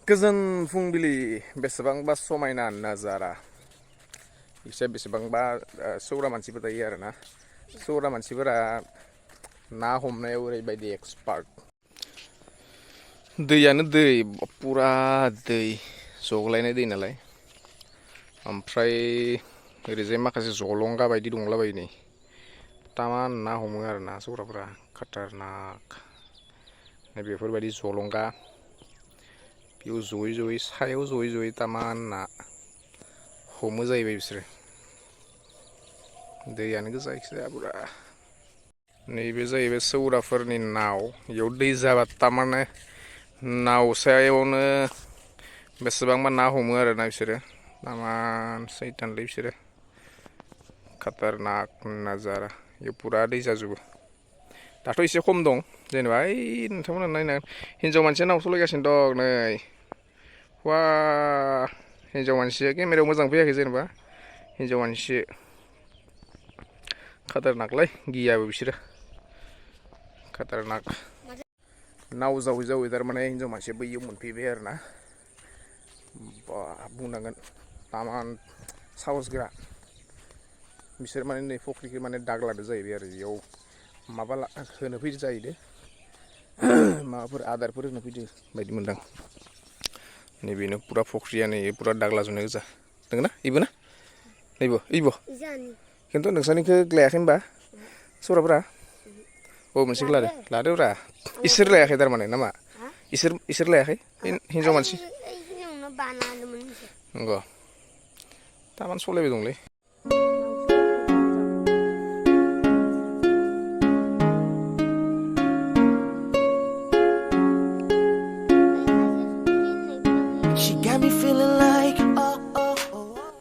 गोजोन फुंबिलि बेसेबांबा समायना नाजारा एसे बेसेबांबा सौरा मानसिफोर थायो आरोना सौरा मानसिफोरा ना हमनायाव ओरैबायदि एक्सपार्ट दैयानो दै पुरा दै जगलायनाय दै नालाय ओमफ्राय ओरैजाय माखासे जलंगा बायदि दंलाबायो नै तामान ना हमो आरोना सौराफोरा खाटारनाक बेफोरबायदि जलंगा बेयाव जयै जयै सायाव जयै जयै तामान ना हमो जाहैबाय बिसोरो दैयानो गोजा जायखिजाया पुरा नैबे जाहैबाय सौराफोरनि नाव बेयाव दै जाबा तामाने नाव सायावनो बेसेबांबा ना हमो आरोना बिसोरो तामान सैतानलै बिसोरो खाटारनाक नाजारा बेयाव पुरा दै जाजोबो दाथ' एसे खम दं जेनेबा ओइ नोंथांमोना नायना हिन्जाव मानसिया नाव सलायगासिनो दं नै वा हिन्जाव मानसिया केमेरायाव मोजां फैयाखै जेनेबा हिन्जाव मानसि खाटारनाकलै गियाबो बिसोरो खाटारनाक नाव जावै जावै थारमाने हिन्जाव मानसिया बैयाव मोनफैबाय आरोना बा बुंनांगोन तामान साहस गोरा बिसोर माने नै फख्रिखौ माने दाग लादो जाहैबाय आरो बेयाव माबा होनो फैदो जाहैदों माबाफोर आदारफोर होनो फैदो बायदि मोनदां नैबेनो पुरा फख्रिया नै पुरा दाग लाजोबनाय गोजा दङ ना इबो ना नैबो इबो खिन्थु नोंसानिखौ लायाखै होनबा सौराफोरा मोनसेखौ लादो लादोब्रा इसोर लायाखै थारमाने नामा इसोर लायाखै हिन्जाव मानसि नंगौ तामान सलायबाय दंलै She got me feeling like